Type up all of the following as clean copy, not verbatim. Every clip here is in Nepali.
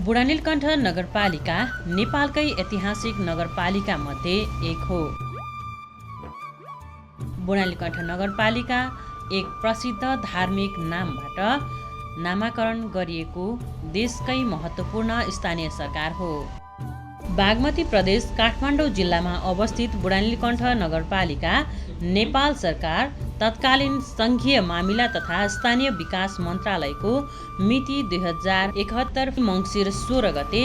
बुढानीलकण्ठ नगरपालिका नेपालकै ऐतिहासिक नगरपालिका मध्ये एक हो। बुढानीलकण्ठ नगरपालिका एक प्रसिद्ध धार्मिक नामबाट नामाकरण गरिएको देशकै महत्त्वपूर्ण स्थानीय सरकार हो। बागमती प्रदेश काठमाडौँ जिल्लामा अवस्थित बुढानीलकण्ठ नगरपालिका नेपाल सरकार तत्कालीन सङ्घीय मामिला तथा स्थानीय विकास मन्त्रालयको मिति 2071 मङ्सिर 16 गते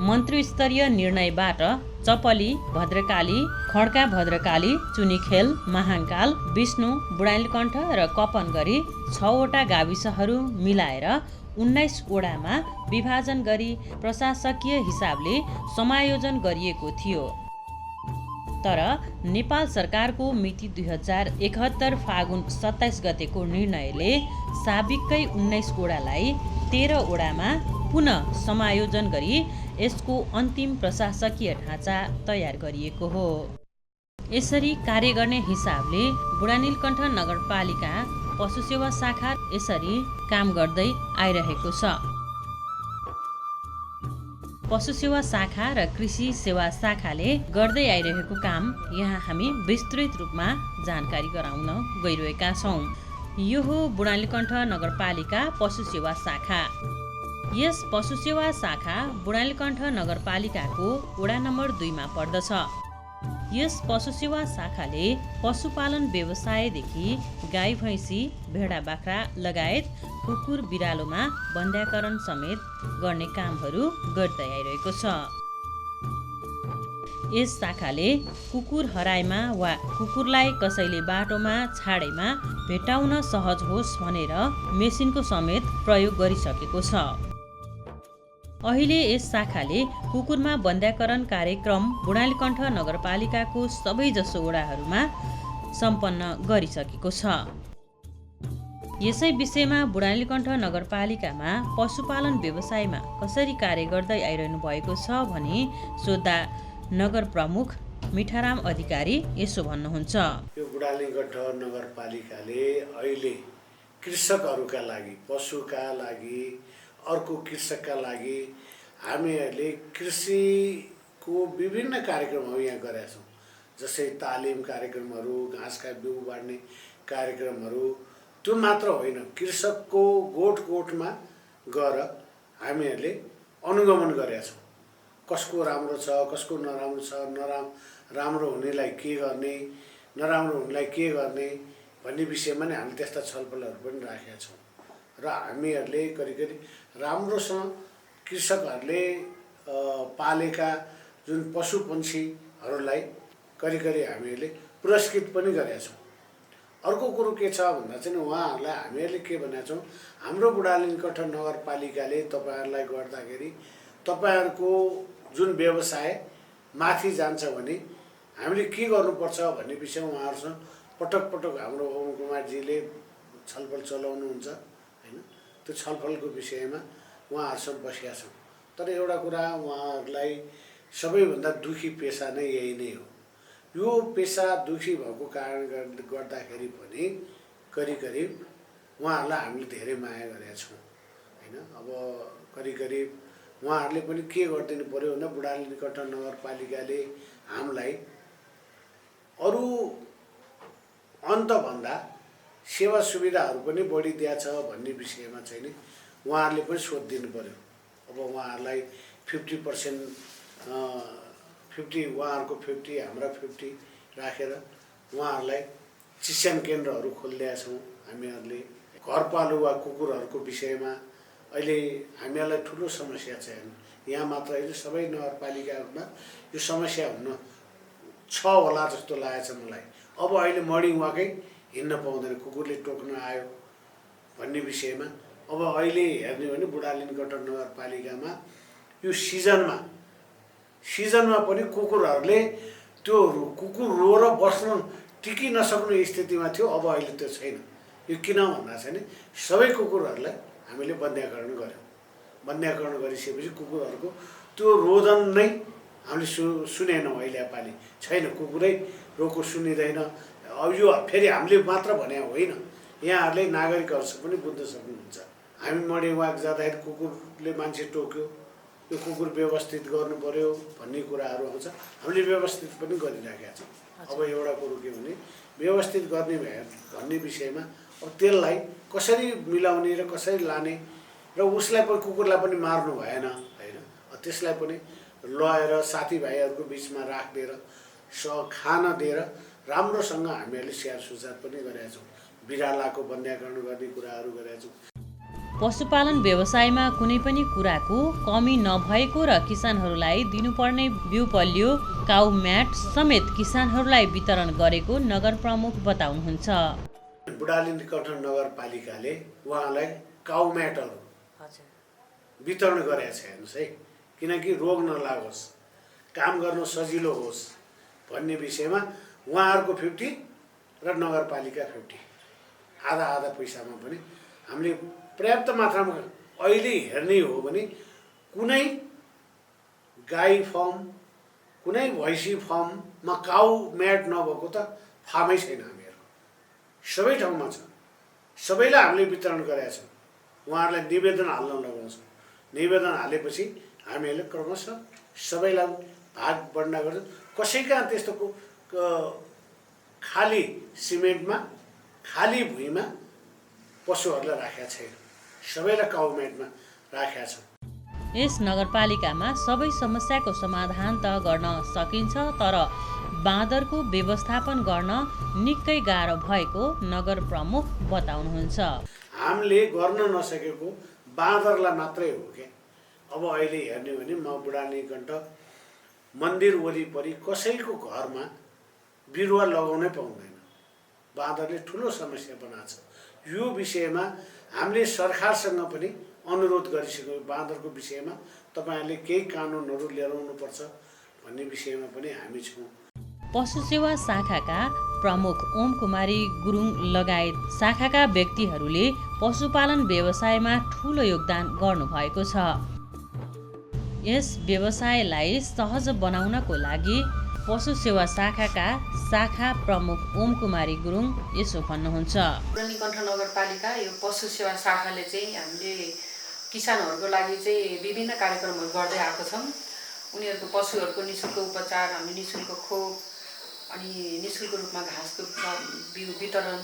मन्त्रीस्तरीय निर्णयबाट चपली, भद्रकाली, खड्का भद्रकाली, चुनिखेल, महाङ्काल, विष्णु, बुढानीलकण्ठ र कपन गरी 6वटा गाविसहरू मिलाएर 19 वडामा विभाजन गरी प्रशासकीय हिसाबले समायोजन गरिएको थियो। तर नेपाल सरकारको मिति 2071 फागुन 27 गतेको निर्णयले साबिककै 19 वडालाई 13 वडामा पुनः समायोजन गरी यसको अन्तिम प्रशासकीय ढाँचा तयार गरिएको हो। यसरी कार्य गर्ने हिसाबले बुढानीलकण्ठ नगरपालिका पशु सेवा शाखा यसरी काम गर्दै आइरहेको छ। पशु सेवा शाखा र कृषि सेवा शाखाले गर्दै आइरहेको काम यहाँ हामी विस्तृत रूपमा जानकारी गराउन गइरहेका छौँ। यो हो बुढानीलकण्ठ नगरपालिका पशु सेवा शाखा। यस पशु सेवा शाखा बुढानीलकण्ठ नगरपालिकाको वडा नम्बर 2 मा पर्दछ। यस पशु सेवा शाखाले पशुपालन व्यवसायदेखि गाई भैँसी, भेडा बाख्रा लगायत कुकुर बिरालोमा बन्ध्याकरण समेत गर्ने कामहरू गर्दै आइरहेको छ। यस शाखाले कुकुर हराएमा वा कुकुरलाई कसैले बाटोमा छाडेमा भेट्टाउन सहज होस् भनेर मेसिनको समेत प्रयोग गरिसकेको छ। अहिले यस शाखाले कुकुरमा बन्ध्याकरण कार्यक्रम बुढानीलकण्ठ नगरपालिकाको सबैजसो वडाहरूमा सम्पन्न गरिसकेको छ। यसै विषयमा बुढानीलकण्ठ नगरपालिकामा पशुपालन व्यवसायमा कसरी कार्य गर्दै आइरहनु भएको छ भनी सोद्धा नगर प्रमुख मिठाराम अधिकारी यसो भन्नुहुन्छ। यो बुढानीलकण्ठ नगरपालिकाले अहिले कृषकहरूका लागि, पशुका लागि, अर्को कृषकका लागि हामीहरूले कृषिको विभिन्न कार्यक्रमहरू यहाँ गरेका छौँ। जस्तै तालिम कार्यक्रमहरू, घाँसका बिउ बाँड्ने कार्यक्रमहरू, त्यो मात्र होइन, कृषकको गोठमा गएर हामीहरूले अनुगमन गरेका छौँ। कसको राम्रो छ, कसको नराम्रो छ, राम्रो हुनेलाई के गर्ने, नराम्रो हुनेलाई के गर्ने भन्ने विषयमा नै हामीले त्यस्ता छलफलहरू पनि राखेका छौँ। र हामीहरूले करिब राम्रोसँग कृषकहरूले पालेका जुन पशु पन्छीहरूलाई करिब हामीहरूले पुरस्कृत पनि गरेका छौँ। अर्को कुरो के छ भन्दा चाहिँ उहाँहरूलाई हामीहरूले के भनेका छौँ, हाम्रो बुढानीलकण्ठ नगरपालिकाले तपाईँहरूलाई गर्दाखेरि तपाईँहरूको जुन व्यवसाय माथि जान्छ भने हामीले के गर्नुपर्छ भन्ने विषयमा उहाँहरूसँग पटक पटक हाम्रो ओम कुमारजीले छलफल चलाउनुहुन्छ हैन। त्यो छलफलको विषयमा उहाँहरूसँग बसेका छौँ। तर एउटा कुरा, उहाँहरूलाई सबैभन्दा दुखी पेसा नै यही नै हो। यो पेसा दुखी भएको कारण गर्दाखेरि पनि करिब उहाँहरूलाई हामीले धेरै माया गरेका छौँ हैन। अब करिब उहाँहरूले पनि के गरिदिनु पर्यो भन्दा बुढानीलकण्ठ नगरपालिकाले हामीलाई अरू अन्तभन्दा सेवा सुविधाहरू पनि बढी दिएको छ भन्ने विषयमा चाहिँ नि उहाँहरूले पनि सोधिदिनु पर्यो। अब उहाँहरूलाई 50% 50 उहाँहरूको 50 हाम्रा 50 राखेर उहाँहरूलाई शिक्षण केन्द्रहरू खोलिदिएका छौँ। हामीहरूले घरपालुवा कुकुरहरूको विषयमा अहिले हामीहरूलाई ठुलो समस्या छ। यहाँ मात्र होइन, सबै नगरपालिकाहरूमा यो समस्या हुन छ होला जस्तो लागेको छ मलाई। अब अहिले मर्निङ वाकै हिँड्न पाउँदैन, कुकुरले टोक्न आयो भन्ने विषयमा अब अहिले हेर्ने हो भने बुढानीलकण्ठ नगरपालिकामा यो सिजनमा पनि कुकुरहरूले त्यो कुकुर रोएर बस्न टिकि नसक्ने स्थितिमा थियो। अब अहिले त्यो छैन। यो किन भन्दा चाहिँ सबै कुकुरहरूलाई हामीले बन्ध्याकरण गऱ्यौँ। बन्ध्याकरण गरिसकेपछि कुकुरहरूको त्यो रोदन नै हामीले सुनेनौँ। अहिले पालि छैन, कुकुरै रोको सुनिँदैन। अब यो फेरि हामीले मात्र भने होइन, यहाँहरूले नागरिकहरूसँग पनि बुझ्न सक्नुहुन्छ। हामी मर्निङ वाक जाँदाखेरि कुकुरले मान्छे टोक्यो, यो कुकुर व्यवस्थित गर्नु पर्यो भन्ने कुराहरू आउँछ। हामीले व्यवस्थित पनि गरिराखेका छौँ। अब एउटा कुरो के भने व्यवस्थित गर्ने भन्ने विषयमा अब त्यसलाई कसरी मिलाउने र कसरी लाने र उसलाई पनि कुकुरलाई पनि मार्नु भएन होइन। त्यसलाई पनि लगाएर साथीभाइहरूको बिचमा राखिदिएर खान दिएर राम्रोसँग हामीहरूले स्याहार सुसार पनि गरेका छौँ। बिरालाको वन्ध्याकरण गर्ने कुराहरू गरेका छौँ। पशुपालन व्यवसायमा कुनै पनि कुराको कमी नभएको र किसानहरूलाई दिनुपर्ने बिउपल्यो काउ म्याट समेत किसानहरूलाई वितरण गरेको नगर प्रमुख बताउनुहुन्छ। बुढाली निकटन नगरपालिकाले उहाँलाई काउ म्याटहरू वितरण गरेका छ हेर्नुहोस् है। किनकि रोग नलागोस्, काम गर्न सजिलो होस् भन्ने विषयमा उहाँहरूको 50 र नगरपालिका 50 आधा आधा पैसामा पनि हामीले पर्याप्त मात्रामा अहिले हेर्ने हो भने कुनै गाई फर्म कुनै भैँसी फर्ममा काउ म्याट नभएको त फार्मै छैन। हामीहरूको सबै ठाउँमा छ। सबैलाई हामीले वितरण गरेका छौँ। उहाँहरूलाई निवेदन हाल्न लगाउँछौँ। निवेदन हालेपछि हामीहरूले क्रमशः सबैलाई भाग बन्डा गर्छौँ। कसै कहाँ त्यस्तो खाली सिमेन्टमा खाली भुइँमा पशुहरूलाई राखेका छैन। सबैलाई काउ म्याटमा राखेका छौँ। यस नगरपालिकामा सबै समस्याको समाधान त गर्न सकिन्छ, तर बाँदरको व्यवस्थापन गर्न निकै गाह्रो भएको नगर प्रमुख बताउनुहुन्छ। हामीले गर्न नसकेको बाँदरलाई मात्रै हो क्या। अब अहिले हेर्ने हो भने म बुढानीकण्ठ मन्दिर वरिपरि कसैको घरमा बिरुवा लगाउनै पाउँदैन। बाँदरले ठुलो समस्या बनाएको छ। यो विषयमा हामीले सरकारसँग पनि अनुरोध गरिसक्यौँ। बाँदरको विषयमा तपाईँहरूले केही कानुनहरू लिएर आउनुपर्छ भन्ने विषयमा पनि हामी छौँ। पशु सेवा शाखाका प्रमुख ओम कुमारी गुरुङ लगायत शाखाका व्यक्तिहरूले पशुपालन व्यवसायमा ठुलो योगदान गर्नुभएको छ। यस व्यवसायलाई सहज बनाउनको लागि पशु सेवा शाखाका शाखा प्रमुख ओम कुमारी गुरुङ यसो भन्नुहुन्छ। बुढानीकण्ठ नगरपालिका यो पशु सेवा शाखाले चाहिँ हामीले किसानहरूको लागि चाहिँ विभिन्न कार्यक्रमहरू गर्दै आएको छौँ। उनीहरूको पशुहरूको निःशुल्क उपचार, हामी निःशुल्क खोप अनि निःशुल्क रूपमा घाँसको बिउ वितरण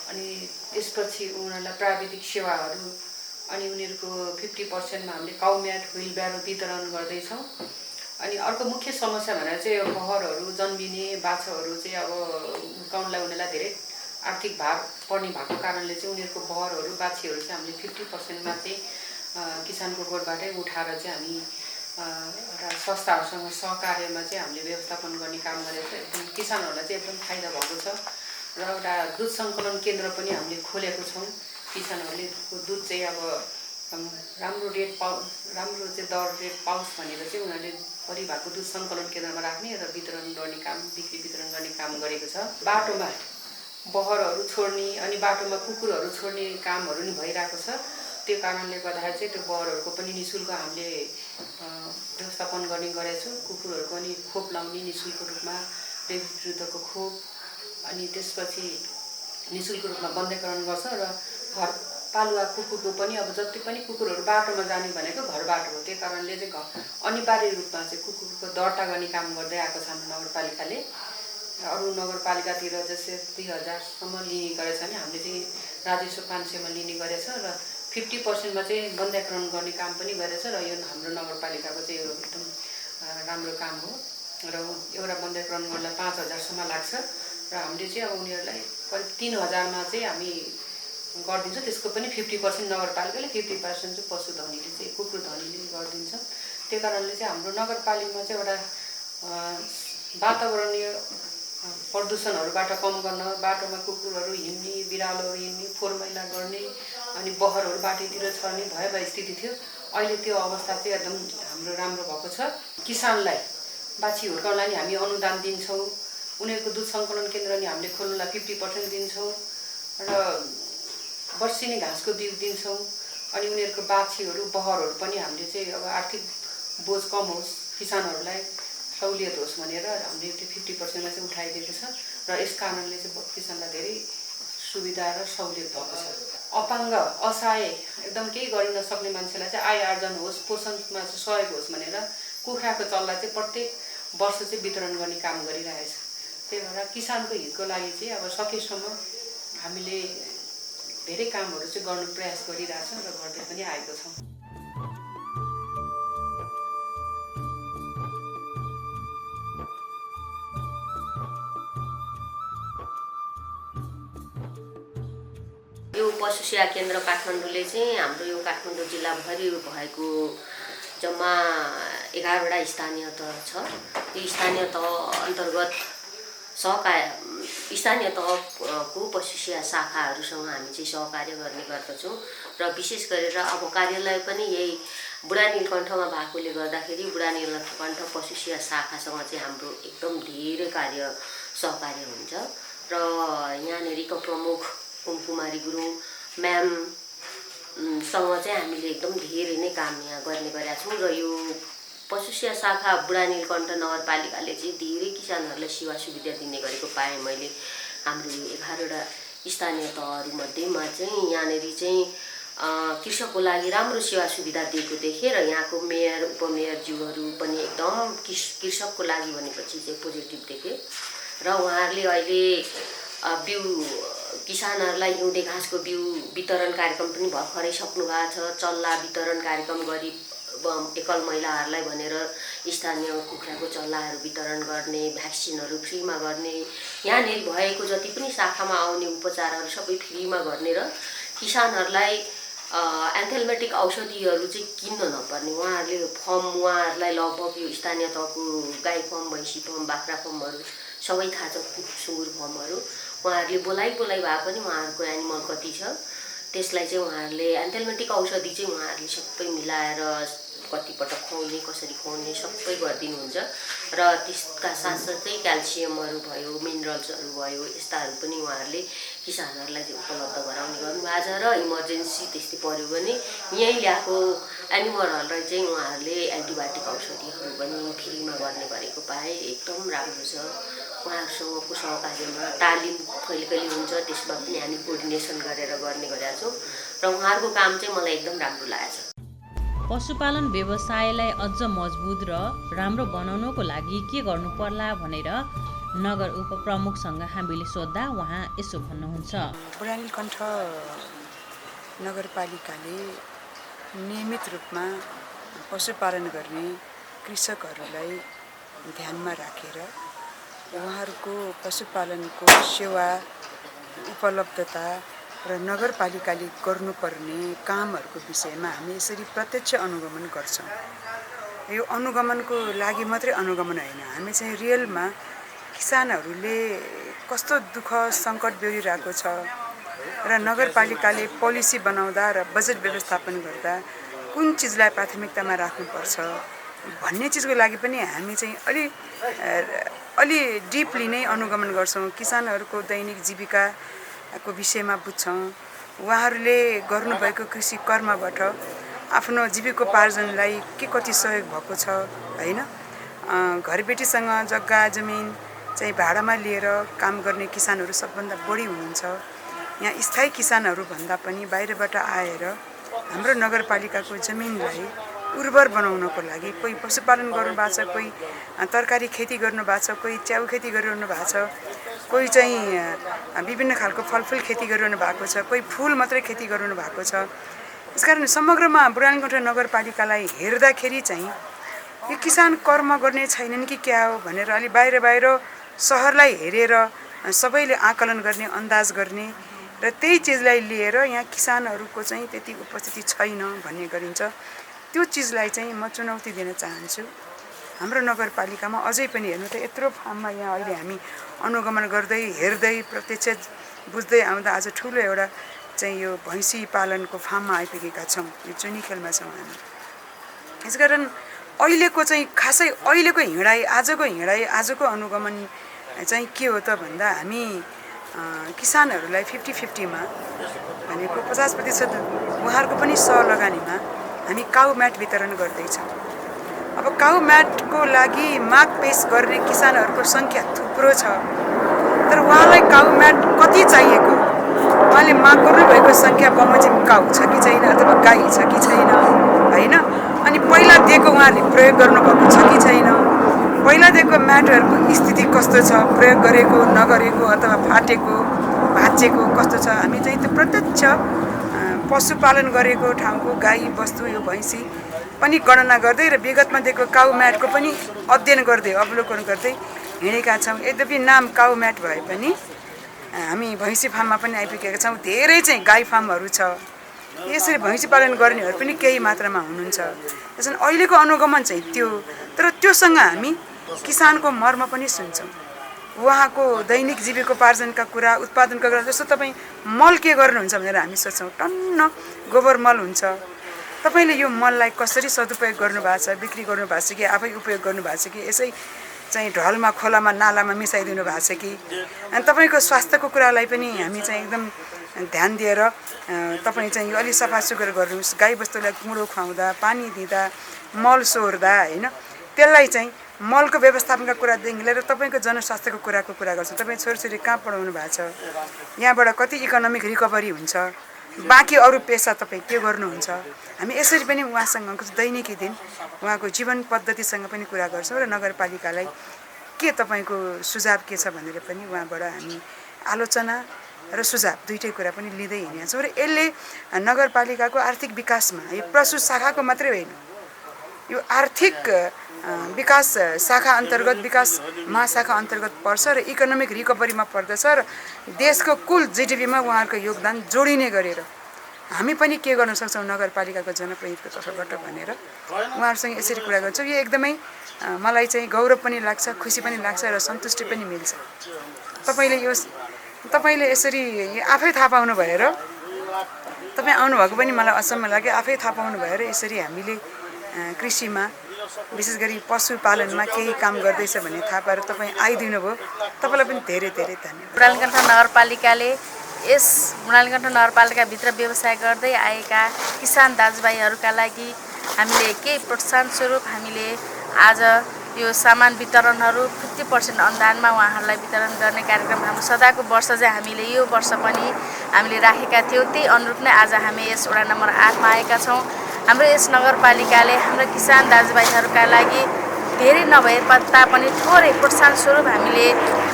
अनि त्यसपछि उनीहरूलाई प्राविधिक सेवाहरू अनि उनीहरूको 50%मा हामीले काउ म्याट व्हिल ब्यारो वितरण गर्दैछौँ। अनि अर्को मुख्य समस्या भनेर चाहिँ बहरहरू जन्मिने बाछाहरू चाहिँ अब हुर्काउनलाई उनीहरूलाई धेरै आर्थिक भार पर्ने भएको कारणले चाहिँ उनीहरूको बहरहरू बाछीहरू चाहिँ हामीले 50%मा चाहिँ किसानको गोठबाटै उठाएर चाहिँ हामी संस्थाहरूसँग सहकार्यमा चाहिँ हामीले व्यवस्थापन गर्ने काम गरेको छ। एकदम किसानहरूलाई चाहिँ एकदम फाइदा भएको छ। र एउटा दुध सङ्कलन केन्द्र पनि हामीले खोलेको छौँ। किसानहरूले दुध चाहिँ अब राम्रो चाहिँ दर रेट पाओस् भनेर चाहिँ उनीहरूले परिवारको दुध सङ्कलन केन्द्रमा राख्ने र वितरण गर्ने काम, बिक्री वितरण गर्ने काम गरेको छ। बाटोमा बहरहरू छोड्ने अनि बाटोमा कुकुरहरू छोड्ने कामहरू नि भइरहेको छ। त्यो कारणले गर्दाखेरि चाहिँ त्यो बहरहरूको पनि निःशुल्क हामीले व्यवस्थापन गर्ने गरेको छौँ। कुकुरहरूको पनि खोप लाउने निःशुल्क रूपमा, रेबिज विरुद्धको खोप अनि त्यसपछि निःशुल्क रूपमा बन्ध्याकरण गर्छ। र घर पालुवा कुकुरको पनि अब जति पनि कुकुरहरू बाटोमा जाने भनेको घरबाट हो। त्यो कारणले चाहिँ अनिवार्य रूपमा चाहिँ कुकुरको दर्ता गर्ने काम गर्दै आएको छ हाम्रो नगरपालिकाले। अरू नगरपालिकातिर जस्तै 2000सम्म लिने गरेछ भने हामीले चाहिँ राजस्व 500मा लिने गरेछ र 50%मा चाहिँ बन्ध्याकरण गर्ने काम पनि गरेछ। र यो हाम्रो नगरपालिकाको चाहिँ यो एकदम राम्रो काम हो। र एउटा बन्ध्याकरण गर्नलाई 5000सम्म लाग्छ र हामीले चाहिँ अब उनीहरूलाई करिब 3000मा चाहिँ हामी गरिदिन्छौँ। त्यसको पनि 50% नगरपालिकाले, 50% चाहिँ पशु धनीले चाहिँ कुकुर धनीले गरिदिन्छ। त्यो कारणले चाहिँ हाम्रो नगरपालिकामा चाहिँ एउटा वातावरणीय प्रदूषणहरूबाट कम गर्न, बाटोमा कुकुरहरू हिँड्ने, बिरालोहरू हिँड्ने, फोहोर मैला गर्ने अनि बहरहरू बाटोतिर छर्ने भए स्थिति थियो। अहिले त्यो अवस्था चाहिँ एकदम हाम्रो राम्रो भएको छ। किसानलाई बाछी हुर्काउनलाई नि हामी अनुदान दिन्छौँ। उनीहरूको दुध सङ्कलन केन्द्र नि हामीले खोल्नलाई 50% दिन्छौँ र वर्षिनी घाँसको बिउ दिन्छौँ। अनि उनीहरूको बाछीहरू बहरहरू पनि हामीले चाहिँ अब आर्थिक बोझ कम होस्, किसानहरूलाई सहुलियत होस् भनेर हामीले त्यो 50%मा चाहिँ उठाइदिएको छ। र यस कारणले चाहिँ किसानलाई धेरै सुविधा र सहुलियत भएको छ। अपाङ्ग असहाय एकदम केही गर्न नसक्ने मान्छेलाई चाहिँ आय आर्जन होस्, पोषणमा चाहिँ सहयोग होस् भनेर कुखुराको चल्ला चाहिँ प्रत्येक वर्ष चाहिँ वितरण गर्ने काम गरिरहेछ। त्यही भएर किसानको हितको लागि चाहिँ अब सकेसम्म हामीले धेरै कामहरू चाहिँ गर्नु प्रयास गरिरहेछौँ र गर्दै पनि आएको छौँ। यो पशु सेवा केन्द्र काठमाडौँले चाहिँ हाम्रो यो काठमाडौँ जिल्लाभरि भएको जम्मा 11वटा स्थानीय तह छ। यो स्थानीय तह अन्तर्गत स्थानीय तहको पशु सेवा शाखाहरूसँग हामी चाहिँ सहकार्य गर्ने गर्दछौँ र विशेष गरेर अब कार्यालय पनि यही बुढा नीलकण्ठमा भएकोले गर्दाखेरि बुढा नीलकण्ठ पशु सेवा शाखासँग चाहिँ हाम्रो एकदम धेरै सहकार्य हुन्छ र यहाँनेरिको प्रमुख कुमकुमारी गुरुङ म्यामसँग चाहिँ हामीले एकदम धेरै नै काम यहाँ गर्ने गरेका छौँ र यो पशु सेवा शाखा बुढा नीलकण्ठ नगरपालिकाले चाहिँ धेरै किसानहरूलाई सेवा सुविधा दिने गरेको पाएँ मैले। हाम्रो यो 11वटा स्थानीय तहहरूमध्येमा चाहिँ यहाँनिर चाहिँ कृषकको लागि राम्रो सेवा सुविधा दिएको देखेँ र यहाँको मेयर उपमेयरज्यूहरू पनि एकदम कृषकको लागि भनेपछि चाहिँ पोजिटिभ देखेँ र उहाँहरूले अहिले बिउ किसानहरूलाई हिउँदे घाँसको बिउ वितरण कार्यक्रम पनि भर्खरै सक्नु भएको छ। चल्ला वितरण कार्यक्रम गरी एकल महिलाहरूलाई भनेर स्थानीय कुखुराको चल्लाहरू वितरण गर्ने, भ्याक्सिनहरू फ्रीमा गर्ने, यहाँनिर भएको जति पनि शाखामा आउने उपचारहरू सबै फ्रीमा गर्ने र किसानहरूलाई एन्थेलमेटिक औषधिहरू चाहिँ किन्न नपर्ने। उहाँहरूलाई लगभग यो स्थानीय तहको गाई फर्म, भैँसी फर्म, बाख्रा फर्महरू सबै थाहा छ, सुँगुर फर्महरू उहाँहरूले बोलाइ भए पनि उहाँहरूको एनिमल कति छ त्यसलाई चाहिँ उहाँहरूले एन्थेलमेटिक औषधि चाहिँ उहाँहरूले सबै मिलाएर कतिपटक खुवाउने, कसरी खुवाउने सबै गरिदिनुहुन्छ र त्यसका साथसाथै क्याल्सियमहरू भयो, मिनरल्सहरू भयो, यस्ताहरू पनि उहाँहरूले किसानहरूलाई चाहिँ उपलब्ध गराउने गर्नुभएको छ र इमर्जेन्सी त्यस्तै पऱ्यो भने यहीँ ल्याएको एनिमलहरूलाई चाहिँ उहाँहरूले एन्टिबायोटिक औषधिहरू पनि फ्रीमा गर्ने गरेको पाए एकदम राम्रो छ। उहाँहरूसँगको सहकार्यमा तालिम कहिले हुन्छ, त्यसमा पनि हामी कोअर्डिनेसन गरेर गर्ने गरेका छौँ र उहाँहरूको काम चाहिँ मलाई एकदम राम्रो लागेको छ। पशुपालन व्यवसायलाई अझ मजबुत र राम्रो बनाउनको लागि के गर्नु पर्ला भनेर नगर उपप्रमुखसँग हामीले सोद्धा उहाँ यसो भन्नुहुन्छ। बुढा नीलकण्ठ नगरपालिकाले नियमित रूपमा पशुपालन गर्ने कृषकहरूलाई ध्यानमा राखेर उहाँहरूको पशुपालनको सेवा उपलब्धता र नगरपालिकाले गर्नुपर्ने कामहरूको विषयमा हामी यसरी प्रत्यक्ष अनुगमन गर्छौँ। यो अनुगमनको लागि मात्रै अनुगमन होइन, हामी चाहिँ रियलमा किसानहरूले कस्तो दुःख सङ्कट बेहोरिरहेको छ र नगरपालिकाले पोलिसी बनाउँदा र बजेट व्यवस्थापन गर्दा कुन चिजलाई प्राथमिकतामा राख्नुपर्छ भन्ने चिजको लागि पनि हामी चाहिँ अलि डिपली नै अनुगमन गर्छौँ। किसानहरूको दैनिक जीविकाको विषयमा बुझ्छौँ। उहाँहरूले गर्नुभएको कृषि कर्मबाट आफ्नो जीविकोपार्जनलाई के कति सहयोग भएको छ हैन। घरबेटीसँग जग्गा जमिन चाहिँ भाडामा लिएर काम गर्ने किसानहरू सबभन्दा बढी हुनुहुन्छ। यहाँ स्थायी किसानहरू भन्दा पनि बाहिरबाट आएर हाम्रो नगरपालिकाको जमिनलाई उर्वर बनाउनको लागि कोही पशुपालन गर्नुभएको छ, कोही तरकारी खेती गर्नुभएको छ, कोही च्याउ खेती गरिरहनु भएको छ, कोही चाहिँ विभिन्न खालको फलफुल खेती गरिरहनु भएको छ, कोही फुल मात्रै खेती गरिरहनु भएको छ। यसकारण समग्रमा बुढा नीलकण्ठ नगरपालिकालाई हेर्दाखेरि चाहिँ यो किसान कर्म गर्ने छैनन् कि क्या हो भनेर अलि बाहिर सहरलाई हेरेर सबैले आकलन गर्ने, अन्दाज गर्ने र त्यही चिजलाई लिएर यहाँ किसानहरूको चाहिँ त्यति उपस्थिति छैन भन्ने गरिन्छ। त्यो चिजलाई चाहिँ म चुनौती दिन चाहन्छु। हाम्रो नगरपालिकामा अझै पनि हेर्नु त यत्रो फार्ममा यहाँ अहिले हामी अनुगमन गर्दै हेर्दै प्रत्यक्ष बुझ्दै आउँदा आज ठुलो एउटा चाहिँ यो भैँसी पालनको फार्ममा आइपुगेका छौँ। यो चुनिखेलमा छौँ हामी। यसकारण अहिलेको चाहिँ खासै अहिलेको हिँडाइ, आजको अनुगमन चाहिँ के हो त भन्दा हामी किसानहरूलाई 50-50मा भनेको 50% उहाँहरूको पनि सहलगानीमा हामी काउ म्याट वितरण गर्दैछौँ। अब काउ म्याटको लागि माग पेश गर्ने किसानहरूको सङ्ख्या थुप्रो छ, तर उहाँलाई काउ म्याट कति चाहिएको उहाँले माग गर्नुभएको सङ्ख्या बमोजिम काउ छ कि छैन अथवा गाई छ कि छैन होइन, अनि पहिला दिएको उहाँहरूले प्रयोग गर्नुभएको छ कि छैन, पहिला दिएको म्याटहरूको स्थिति कस्तो छ, प्रयोग गरेको नगरेको अथवा फाटेको भाँचेको कस्तो छ, हामी चाहिँ त्यो प्रत्यक्ष पशुपालन गरेको ठाउँको गाई बस्तु यो भैँसी पनि गणना गर्दै र विगतमा दिएको काउ म्याटको पनि अध्ययन गर्दै अवलोकन गर्दै हिँडेका छौँ। यद्यपि नाम काउ म्याट भए पनि हामी भैँसी फार्ममा पनि आइपुगेका छौँ। धेरै चाहिँ गाई फार्महरू छ, यसरी भैँसी पालन गर्नेहरू पनि केही मात्रामा हुनुहुन्छ। त्यसैले अहिलेको अनुगमन चाहिँ त्यो, तर त्योसँग हामी किसानको मर्म पनि सुन्छौँ, उहाँको दैनिक जीविकोपार्जनका कुरा, उत्पादनका कुरा। जस्तो तपाईँ मल के गर्नुहुन्छ भनेर हामी सोच्छौँ, टन्न गोबर मल हुन्छ, तपाईँले यो मललाई कसरी सदुपयोग गर्नुभएको छ, बिक्री गर्नुभएको छ कि आफै उपयोग गर्नुभएको छ कि यसै चाहिँ ढलमा खोलामा नालामा मिसाइदिनु भएको छ कि, अनि तपाईँको स्वास्थ्यको कुरालाई पनि हामी चाहिँ एकदम ध्यान दिएर तपाईँ चाहिँ यो अलि सफा सुग्घर गर्नुहोस्, गाई बस्तुलाई कुँडो खुवाउँदा, पानी दिँदा, मल सोर्दा होइन, त्यसलाई चाहिँ मलको व्यवस्थापनका कुरादेखि लिएर तपाईँको जनस्वास्थ्यको कुरा गर्छौँ। तपाईँ छोरीछोरी कहाँ पढाउनु भएको छ, यहाँबाट कति इकोनोमिक रिकभरी हुन्छ, बाँकी अरू पेसा तपाईँ के गर्नुहुन्छ, हामी यसरी पनि उहाँसँगको दैनिकी दिन उहाँको जीवन पद्धतिसँग पनि कुरा गर्छौँ र नगरपालिकालाई के तपाईँको सुझाव के छ भनेर पनि उहाँबाट हामी आलोचना र सुझाव दुइटै कुरा पनि लिँदै हिँडेका छौँ। र यसले नगरपालिकाको आर्थिक विकासमा यो प्रसूत शाखाको मात्रै होइन, यो आर्थिक विकास शाखा अन्तर्गत, विकास महाशाखा अन्तर्गत पर्छ र इकोनोमिक रिकभरीमा पर्दछ र देशको कुल जिडिपीमा उहाँहरूको योगदान जोडिने गरेर हामी पनि के गर्न सक्छौँ नगरपालिकाको जनप्रतिनिधिको तर्फबाट भनेर उहाँहरूसँग यसरी कुरा गर्छौँ। यो एकदमै मलाई चाहिँ गौरव पनि लाग्छ, खुसी पनि लाग्छ र सन्तुष्टि पनि मिल्छ। तपाईँले यसरी आफै थाहा पाउनु भएर, तपाईँ आउनुभएको पनि मलाई अचम्म लाग्यो, आफै थाहा पाउनु भएर यसरी हामीले कृषिमा विशेष गरी पशुपालनमा केही काम गर्दैछ भन्ने थाहा पाएर तपाईँ आइदिनु भयो, तपाईँलाई पनि धेरै धेरै धन्यवाद। बुढालीकण्ठ नगरपालिकाले यस बुढालीकण्ठ नगरपालिकाभित्र व्यवसाय गर्दै आएका किसान दाजुभाइहरूका लागि हामीले केही प्रोत्साहन स्वरूप हामीले आज यो सामान वितरणहरू 50% अनुदानमा उहाँहरूलाई वितरण गर्ने कार्यक्रम हाम्रो सदाको वर्ष चाहिँ हामीले यो वर्ष पनि हामीले राखेका थियौँ। त्यही अनुरूप नै आज हामी यस वडा नम्बर 8 मा आएका छौँ। हाम्रो यस नगरपालिकाले हाम्रो किसान दाजुभाइहरूका लागि धेरै नभए तापनि थोरै प्रोत्साहन स्वरूप हामीले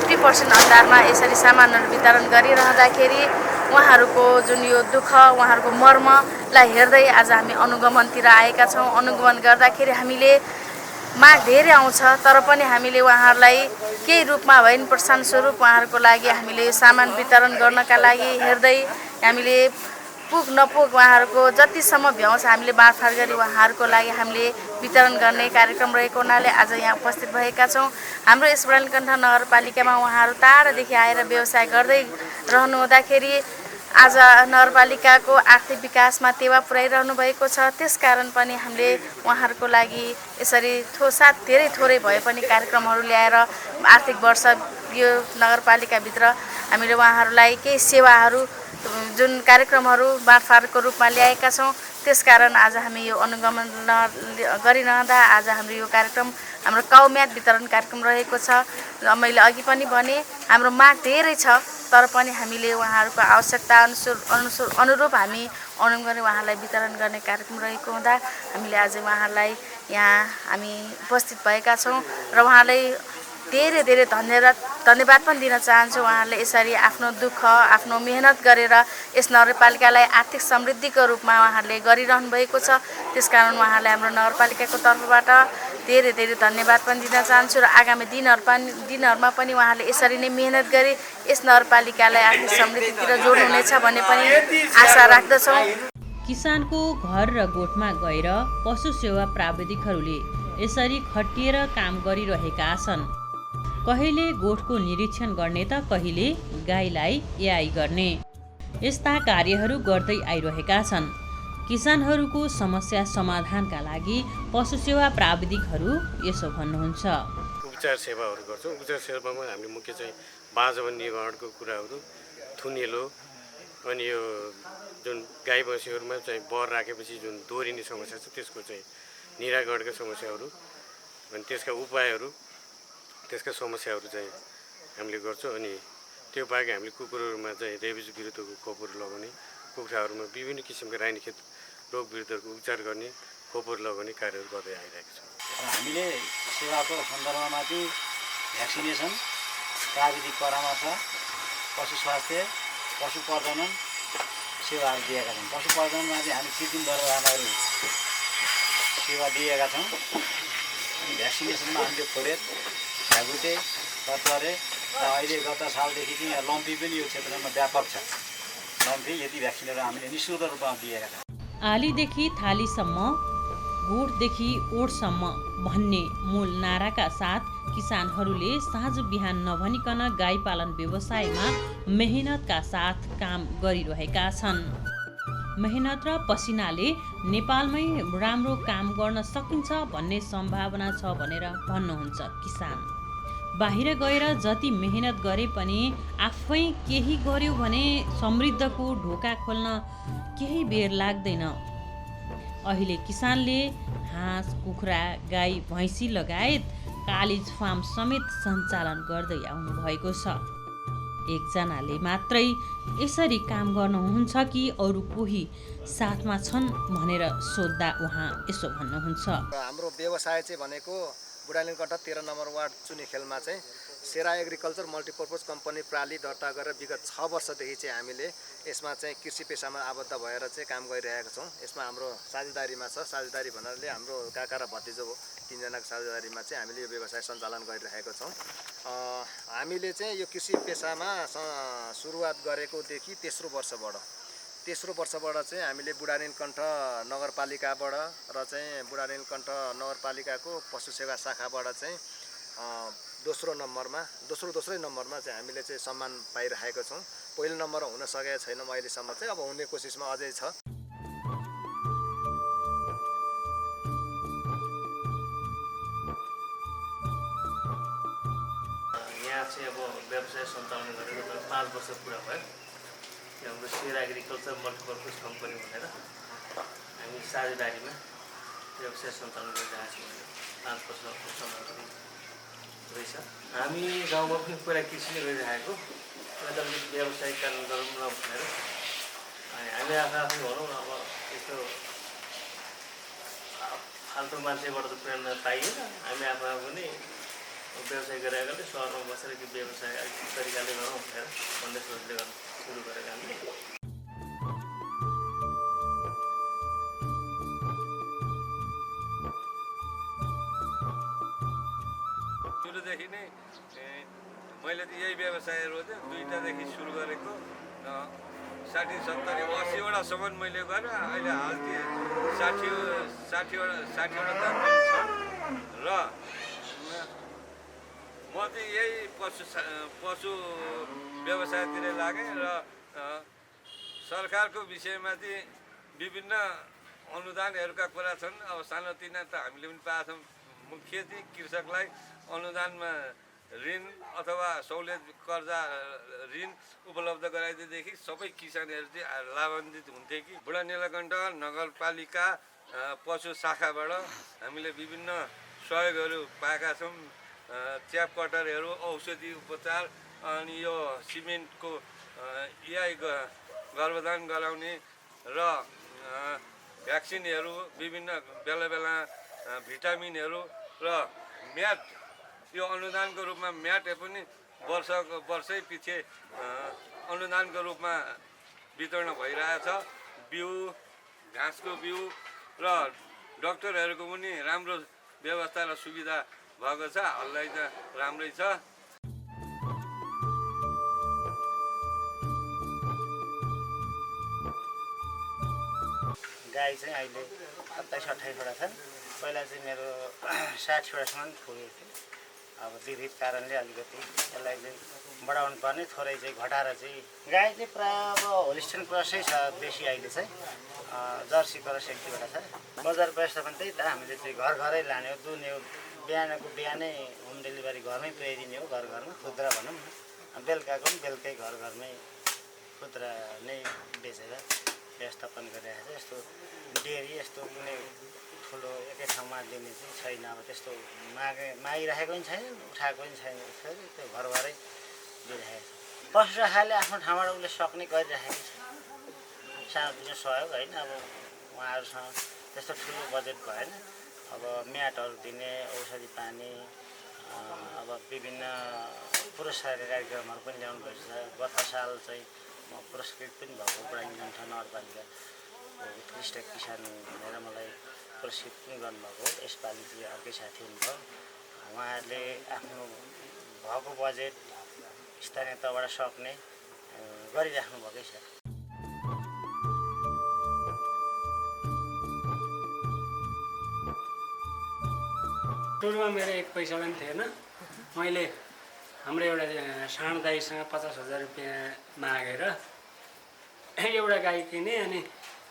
50% अनुदानमा यसरी सामानहरू वितरण गरिरहँदाखेरि उहाँहरूको जुन यो दुःख, उहाँहरूको मर्मलाई हेर्दै आज हामी अनुगमनतिर आएका छौँ। अनुगमन गर्दाखेरि हामीले माग धेरै आउँछ, तर पनि हामीले उहाँहरूलाई केही रूपमा भए पनि प्रोत्साहन स्वरूप उहाँहरूको लागि हामीले सामान वितरण गर्नका लागि हेर्दै हामीले पुग नपुग उहाँहरूको जतिसम्म भ्याउँछ हामीले बाँडफाँड गरी उहाँहरूको लागि हामीले वितरण गर्ने कार्यक्रम रहेको हुनाले आज यहाँ उपस्थित भएका छौँ। हाम्रो यस बुढालीकण्ठ नगरपालिकामा उहाँहरू टाढादेखि आएर व्यवसाय गर्दै रहनु हुँदाखेरि आज नगरपालिकाको आर्थिक विकासमा टेवा पुर्याइरहनु भएको छ। त्यसकारण पनि हामीले उहाँहरूको लागि यसरी धेरै थोरै भए पनि कार्यक्रमहरू ल्याएर आर्थिक वर्ष यो नगरपालिकाभित्र हामीले उहाँहरूलाई केही सेवाहरू जुन कार्यक्रमहरू बाँडफाँडको रूपमा ल्याएका छौँ। त्यसकारण आज हामी यो अनुगमन गरिरहँदा आज हाम्रो यो कार्यक्रम हाम्रो काउ म्याट वितरण कार्यक्रम रहेको छ। मैले अघि पनि भने हाम्रो माग धेरै छ, तर पनि हामीले उहाँहरूको आवश्यकता अनुरूप हामी अनुगमन उहाँलाई वितरण गर्ने कार्यक्रम रहेको हुँदा हामीले आज उहाँहरूलाई यहाँ हामी उपस्थित भएका छौँ र उहाँलाई धेरै धेरै धन्यवाद पनि दिन चाहन्छु। उहाँहरूले यसरी आफ्नो दुःख, आफ्नो मेहनत गरेर यस नगरपालिकालाई आर्थिक समृद्धिको रूपमा उहाँहरूले गरिरहनु भएको छ। त्यसकारण उहाँहरूलाई हाम्रो नगरपालिकाको तर्फबाट धेरै धेरै धन्यवाद पनि दिन चाहन्छु र आगामी दिनहरूमा पनि उहाँहरूले यसरी नै मेहनत गरी यस नगरपालिकालाई आर्थिक समृद्धितिर जोड्नुहुनेछ भन्ने पनि आशा राख्दछौँ। किसानको घर र गोठमा गएर पशु सेवा प्राविधिकहरूले यसरी खटिएर काम गरिरहेका छन्। कहिले गोठको निरीक्षण गर्ने त कहिले गाईलाई एआई गर्ने, यस्ता कार्यहरू गर्दै आइरहेका छन्। किसानहरूको समस्या समाधानका लागि पशु सेवा प्राविधिकहरू यसो भन्नुहुन्छ। उपचार सेवाहरू गर्छौँ। उपचार सेवामा हामीले मुख्य चाहिँ बाँझो निवारणको कुराहरू, थुनिलो, अनि यो जुन गाई बँसीहरूमा चाहिँ बर राखेपछि जुन दोहोरिने समस्या छ त्यसको चाहिँ निराकरणका समस्याहरू, अनि त्यसका उपायहरू, त्यसका समस्याहरू चाहिँ हामीले गर्छौँ। अनि त्यो बाहेक हामीले कुकुरहरूमा चाहिँ रेबिज विरुद्धको खोपहरू लगाउने, कुखुराहरूमा विभिन्न किसिमका रानीखेत रोग विरुद्धको उपचार गर्ने, खोपहरू लगाउने कार्यहरू गर्दै आइरहेको छ। हामीले सेवाको सन्दर्भमा चाहिँ भ्याक्सिनेसन, प्राविधिक परामर्श, पशु स्वास्थ्य, पशु प्रजनन सेवाहरू दिएका छौँ। पशु प्रजननमा चाहिँ हामी कृत्रिम गर्भधारणहरू सेवा दिएका छौँ। अनि भ्याक्सिनेसनमा हामीले खोरेट, ढाकुटे, कचरे र अहिले गत सालदेखि चाहिँ यहाँ लम्पी पनि यो क्षेत्रमा व्यापक छ। लम्पी यति भ्याक्सिनहरू हामीले निःशुल्क रूपमा दिएका छौँ। आलीदेखि थालीसम्म, गोठदेखि ओठसम्म भन्ने मूल नाराका साथ किसानहरूले साँझ बिहान नभनिकन गाई पालन व्यवसायमा मेहनतका साथ काम गरिरहेका छन्। मेहनत र पसिनाले नेपालमै राम्रो काम गर्न सकिन्छ भन्ने सम्भावना छ भनेर भन्नुहुन्छ किसान। बाहिर गएर जति मेहनत गरे पनि आफै केही गर्यो भने समृद्धको ढोका खोल्न केही बेर लाग्दैन। अहिले किसानले हाँस, कुखुरा, गाई, भैँसी लगायत कालिज फार्म समेत सञ्चालन गर्दै आउनु भएको छ। एकजनाले मात्रै यसरी काम गर्नुहुन्छ कि अरू कोही साथमा छन् भनेर सोद्धा उहाँ यसो भन्नुहुन्छ। हाम्रो व्यवसाय चाहिँ भनेको बुढानीलकण्ठ 13 नम्बर वार्ड चुनिखेलमा चाहिँ सेरा एग्रिकल्चर मल्टिपर्पज कम्पनी प्राली दर्ता गरेर विगत 6 वर्षदेखि चाहिँ हामीले यसमा चाहिँ कृषि पेसामा आबद्ध भएर चाहिँ काम गरिरहेका छौँ। यसमा हाम्रो साझेदारीमा छ। साझेदारी भन्नाले हाम्रो काका र भतिजो हो, 3 जनाको साझेदारीमा चाहिँ हामीले यो व्यवसाय सञ्चालन गरिरहेका छौँ। हामीले चाहिँ यो कृषि पेसामा सुरुवात गरेकोदेखि तेस्रो वर्षबाट चाहिँ हामीले बुढानीलकण्ठ नगरपालिकाबाट र चाहिँ बुढानीलकण्ठ नगरपालिकाको पशु सेवा शाखाबाट चाहिँ दोस्रै नम्बरमा चाहिँ हामीले चाहिँ सम्मान पाइरहेका छौँ। पहिलो नम्बर हुन सकेको छैनौँ अहिलेसम्म चाहिँ, अब हुने कोसिसमा अझै छ। यहाँ चाहिँ अब व्यवसाय सञ्चालन गरेको त 5 वर्ष पुरा भयो। यो हाम्रो सेरा एग्रिकल्चर मल्टिपर्पज कम्पनी भनेर हामी साझेदारीमा व्यवसाय सञ्चालन गरिरहेका छौँ। 5 वर्षको समय रहेछ। हामी गाउँमा पनि पुरा कृषि नै गरिरहेको, अन्त व्यवसायिक कारण गरौँ न भनेर हामी आफै भनौँ न। अब यस्तो फाल्टो मान्छेबाट त प्रेरणा पाइएन। हामी आफू पनि व्यवसाय गरेकाले सहरमा बसेर कि व्यवसाय तरिकाले गरौँ भनेर भन्ने सोचले गर्न सुरु गरेका हामीले। सुरुदेखि नै मैले त यही व्यवसाय रोजेँ। 2टादेखि सुरु गरेको 60, 70, 80वटासम्म मैले गरेँ। अहिले हाल चाहिँ 60वटा दाम छन् र म चाहिँ यही पशु व्यवसायतिर लागेँ र सरकारको विषयमा चाहिँ विभिन्न अनुदानहरूका कुरा छन्। अब सानोतिना त हामीले पनि पाएको छौँ। मुख्य चाहिँ कृषकलाई अनुदानमा ऋण अथवा सहुलियत कर्जा ऋण उपलब्ध गराइदिएदेखि सबै किसानहरू चाहिँ लाभान्वित हुन्थे कि। बुढानीलकण्ठ नगरपालिका पशु शाखाबाट हामीले विभिन्न सहयोगहरू पाएका छौँ। च्याप कटरहरू, औषधि उपचार, अनि यो सिमेन्टको एआई गर्भधान गराउने र भ्याक्सिनहरू, विभिन्न बेला भिटामिनहरू र म्याट, यो अनुदानको रूपमा म्याट पनि वर्षै पछि अनुदानको रूपमा वितरण भइरहेछ। बिउ, घाँसको बिउ र डक्टरहरूको पनि राम्रो व्यवस्था र सुविधा भएको छ। हाललाई त राम्रै छ। गाई चाहिँ अहिले 27-28वटा छन्। पहिला चाहिँ मेरो 60वटासम्म पुगेको थियो। अब विविध कारणले अलिकति यसलाई चाहिँ बढाउनु पर्ने, थोरै चाहिँ घटाएर चाहिँ गाई चाहिँ प्रायः अब होलिस्टियन क्रसै छ बेसी। अहिले चाहिँ जर्सी क्रस 1-2वटा छ। बजार व्यवस्थापन त्यही त, हामीले चाहिँ घरै लाने हो, दुने हो। बिहानै होम डेलिभरी घरमै पुर्याइदिने हो, घरमा खुद्रा भनौँ न। बेलुकाको पनि बेलुकै घरमै खुद्रा नै बेचेर व्यवस्थापन गरिरहेको छ। यस्तो डेरी यस्तो कुनै ठुलो एकै ठाउँमा दिने चाहिँ छैन। अब त्यस्तो मागिरहेको पनि छैन, उठाएको पनि छैन। त्यो घरबाटै दिइरहेको छ। पशु शाखाले आफ्नो ठाउँबाट उसले सक्ने गरिराखेको छ सानोतिनो सहयोग होइन। अब उहाँहरूसँग त्यस्तो ठुलो बजेट भएन। अब म्याटहरू दिने, औषधि पानी, अब विभिन्न पुरस्कार कार्यक्रमहरू पनि ल्याउनु भएको छ। गत साल चाहिँ म पुरस्कृत पनि भएको बुढानीकण्ठ नगरपालिकाको उत्कृष्ट किसान भनेर मलाई पुरस्कृत पनि गर्नुभएको। यसपालि चाहिँ अर्कै साथी हुनुभयो, उहाँहरूले आफ्नो भएको बजेट स्थानीय तहबाट सक्ने गरिराख्नु भएकै छ। सुरुमा मेरो एक पैसा पनि थिएन। मैले हाम्रो एउटा सानो दाइसँग 50,000 रुपियाँ मागेर एउटा गाई किनेँ। अनि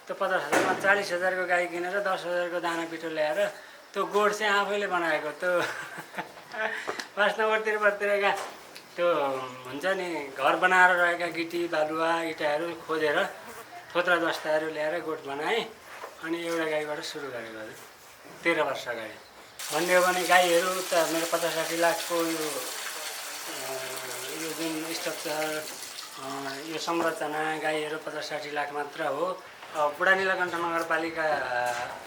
त्यो 50,000मा 40,000को गाई किनेर 10,000को दाना पिठो ल्याएर त्यो गोठ चाहिँ आफैले बनाएको। त्यो 5 नम्बरतिरका त्यो हुन्छ नि घर बनाएर रहेका गिटी बालुवा इँटाहरू खोजेर थोत्रा जस्ताहरू ल्याएर गोठ बनाएँ। अनि एउटा गाईबाट सुरु गरेको 13 वर्ष अगाडि। भन्ने हो भने गाईहरू त मेरो 50-60 लाखको यो जुन स्ट्रक्चर यो संरचना गाईहरू 50-60 लाख मात्र हो। बुढा नीलकण्ठ नगरपालिका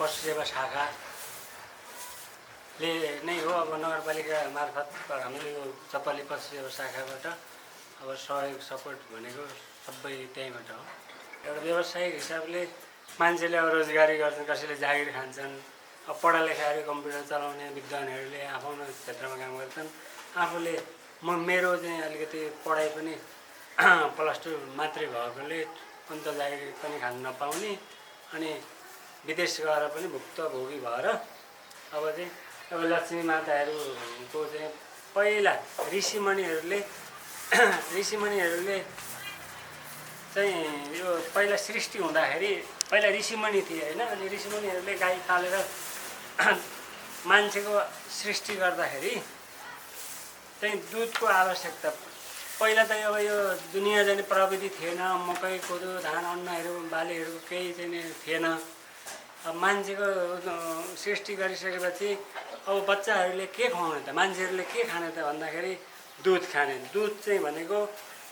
पशु सेवा शाखाले नै हो। अब नगरपालिका मार्फत हामीले यो चपली पशु सेवा शाखाबाट अब सहयोग सपोर्ट भनेको सबै त्यहीँबाट हो। एउटा व्यावसायिक हिसाबले मान्छेले अब रोजगारी गर्छन्, कसैले जागिर खान्छन्। अब पढालेखाहरू कम्प्युटर चलाउने विद्वानहरूले आफ्नो क्षेत्रमा काम गर्छन्। आफूले मेरो चाहिँ अलिकति पढाइ पनि +2 मात्रै भएकोले अन्त जागिर पनि खान नपाउने अनि विदेश गएर पनि भुक्तभोगी भएर अब चाहिँ अब लक्ष्मी माताहरूको चाहिँ पहिला ऋषिमुनिहरूले चाहिँ यो पहिला सृष्टि हुँदाखेरि पहिला ऋषिमुनि थिए होइन। अनि ऋषिमुनिहरूले गाई पालेर मान्छेको सृष्टि गर्दाखेरि चाहिँ दुधको आवश्यकता पहिला त अब यो दुनियाँ जाने प्रविधि थिएन। मकै कोदो धान अन्नहरू बालीहरूको केही चाहिँ थिएन। अब मान्छेको सृष्टि गरिसकेपछि अब बच्चाहरूले के खुवाउने त, मान्छेहरूले के खाने त भन्दाखेरि दुध खाने। दुध चाहिँ भनेको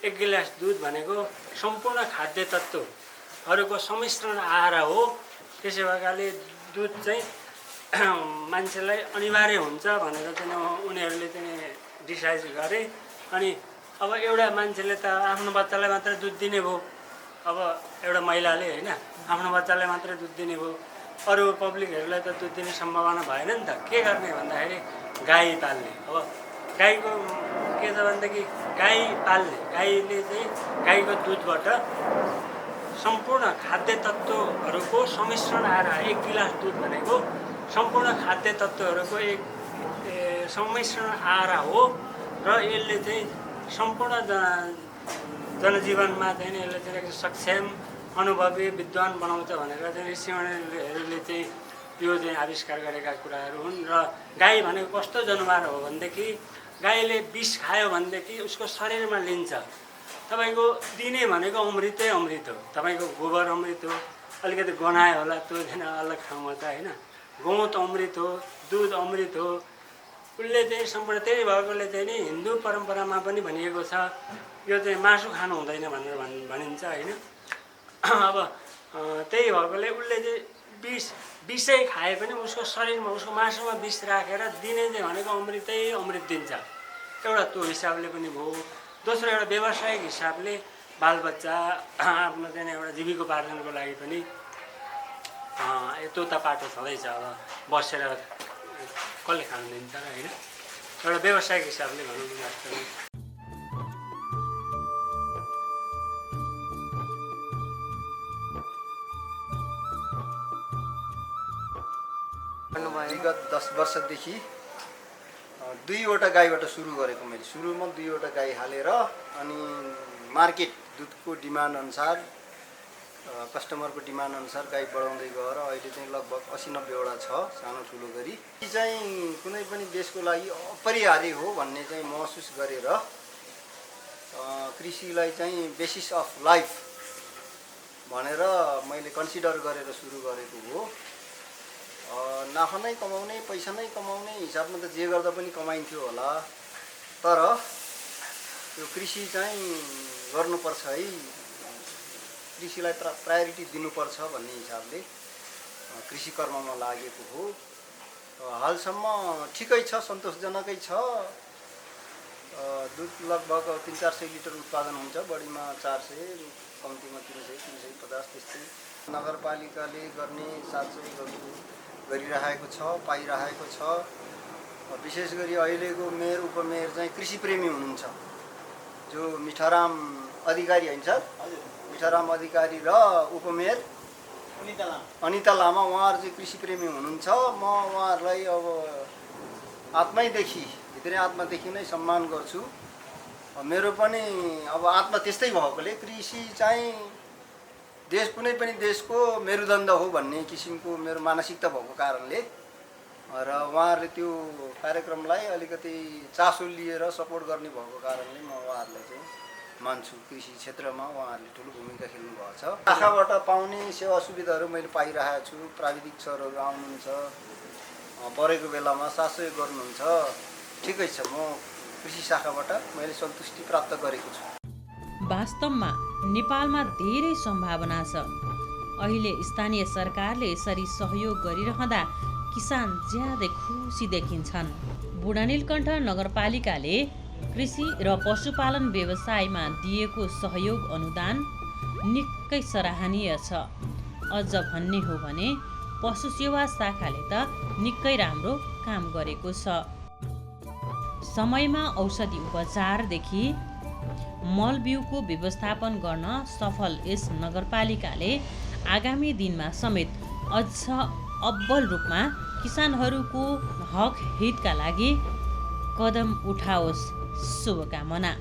1 गिलास दुध भनेको सम्पूर्ण खाद्य तत्त्वहरूको सम्मिश्रण आहार हो। त्यसै भएकाले दुध चाहिँ मान्छेलाई अनिवार्य हुन्छ भनेर चाहिँ उनीहरूले चाहिँ डिसाइड गरे। अनि अब एउटा मान्छेले त आफ्नो बच्चालाई मात्रै दुध दिने भयो। अब एउटा महिलाले होइन आफ्नो बच्चालाई मात्रै दुध दिने भयो, अरू पब्लिकहरूलाई त दुध दिने सम्भावना भएन नि त। के गर्ने भन्दाखेरि गाई पाल्ने। अब गाईको के छ भनेदेखि गाई पाल्ने, गाईले चाहिँ गाईको दुधबाट सम्पूर्ण खाद्य तत्त्वहरूको सम्मिश्रण आएर 1 गिलास दुध भनेको सम्पूर्ण खाद्य तत्त्वहरूको एक सम्मिश्रण आएर हो। र यसले चाहिँ सम्पूर्ण जनजीवनमा चाहिँ यसले चाहिँ सक्षम अनुभवी विद्वान बनाउँछ भनेर चाहिँ ऋषिमुनिहरूले चाहिँ यो चाहिँ आविष्कार गरेका कुराहरू हुन्। र गाई भनेको कस्तो जनावर हो भनेदेखि गाईले विष खायो भनेदेखि उसको शरीरमा लिन्छ। तपाईँको दिने भनेको अमृतै अमृत हो। तपाईँको गोबर अमृत हो, अलिकति गनायो होला त्यो दिन अलग ठाउँमा त होइन। गौत अमृत हो, दुध अमृत हो। उसले चाहिँ सम्पूर्ण त्यही भएकोले चाहिँ नि हिन्दू परम्परामा पनि भनिएको छ यो चाहिँ मासु खानु हुँदैन भनेर भनिन्छ होइन। अब त्यही भएकोले उसले चाहिँ विषै खाए पनि उसको शरीरमा उसको मासुमा विष राखेर दिने चाहिँ भनेको अमृतै अमृत दिन्छ। एउटा त्यो हिसाबले पनि भयो। दोस्रो एउटा व्यावसायिक हिसाबले बालबच्चा आफ्नो चाहिँ एउटा जीविकोपार्जनको लागि पनि तोता पाटो छँदैछ। अब बसेर कसले खानु दिन्छ र होइन। एउटा व्यावसायिक हिसाबले भनौँ न वास्तवमा विगत 10 वर्षदेखि 2वटा गाईबाट सुरु गरेको मैले। सुरुमा 2वटा गाई हालेर अनि मार्केट दुधको डिमान्ड अनुसार कस्टमरको डिमान्ड अनुसार गाई बढाउँदै गएर अहिले चाहिँ लगभग 80-90वटा छ सानो ठुलो गरी। यो चाहिँ कुनै पनि देशको लागि अपरिहार्य हो भन्ने चाहिँ महसुस गरेर कृषिलाई चाहिँ बेसिस अफ लाइफ भनेर मैले कन्सिडर गरेर सुरु गरेको हो। नाफा नै कमाउने, पैसा नै कमाउने हिसाबमा त जे गर्दा पनि कमाइन्थ्यो होला। तर यो कृषि चाहिँ गर्नुपर्छ है, कृषिलाई प्रायोरिटी दिनुपर्छ भन्ने हिसाबले कृषि कर्ममा लागेको हो। हालसम्म ठिकै छ, सन्तोषजनकै छ। दुध लगभग 300-400 लिटर उत्पादन हुन्छ, बढीमा 400, कम्तीमा 300-350 त्यस्तै। नगरपालिकाले गर्ने साँच्चै गरिरहेको छ, पाइरहेको छ। विशेष गरी अहिलेको मेयर उपमेयर चाहिँ कृषिप्रेमी हुनुहुन्छ, जो मिठाराम अधिकारी होइन सर, मिठाराम अधिकारी र उपमेयर अनिता लामा, उहाँहरू चाहिँ कृषिप्रेमी हुनुहुन्छ। म उहाँहरूलाई अब आत्मैदेखि, भित्री आत्मादेखि नै सम्मान गर्छु। मेरो पनि अब आत्मा त्यस्तै भएकोले कृषि चाहिँ कुनै पनि देशको मेरुदण्ड हो भन्ने किसिमको मेरो मानसिकता भएको कारणले र उहाँहरूले त्यो कार्यक्रमलाई अलिकति चासो लिएर सपोर्ट गर्ने भएको कारणले म उहाँहरूलाई चाहिँ मान्छु। कृषि क्षेत्रमा उहाँहरूले ठुलो भूमिका खेल्नुभएको छ। शाखाबाट पाउने सेवा सुविधाहरू मैले पाइरहेको छु। प्राविधिक सरहरू आउनुहुन्छ, परेको बेलामा साथ गर्नुहुन्छ। ठिकै छ, म कृषि शाखाबाट मैले सन्तुष्टि प्राप्त गरेको छु। वास्तवमा नेपालमा धेरै सम्भावना छ। अहिले स्थानीय सरकारले यसरी सहयोग गरिरहँदा किसान ज्यादै खुसी देखिन्छन्। बुढानीलकण्ठ नगरपालिकाले कृषि र पशुपालन व्यवसायमा दिएको सहयोग अनुदान निकै सराहनीय छ। अझ भन्ने हो भने पशु सेवा शाखाले त निकै राम्रो काम गरेको छ। समयमा औषधि उपचारदेखि मलबिउको व्यवस्थापन गर्न सफल यस नगरपालिकाले आगामी दिनमा समेत अझ अब्बल रूपमा किसानहरूको हक हितका लागि कदम उठाओस्, शुभकामना।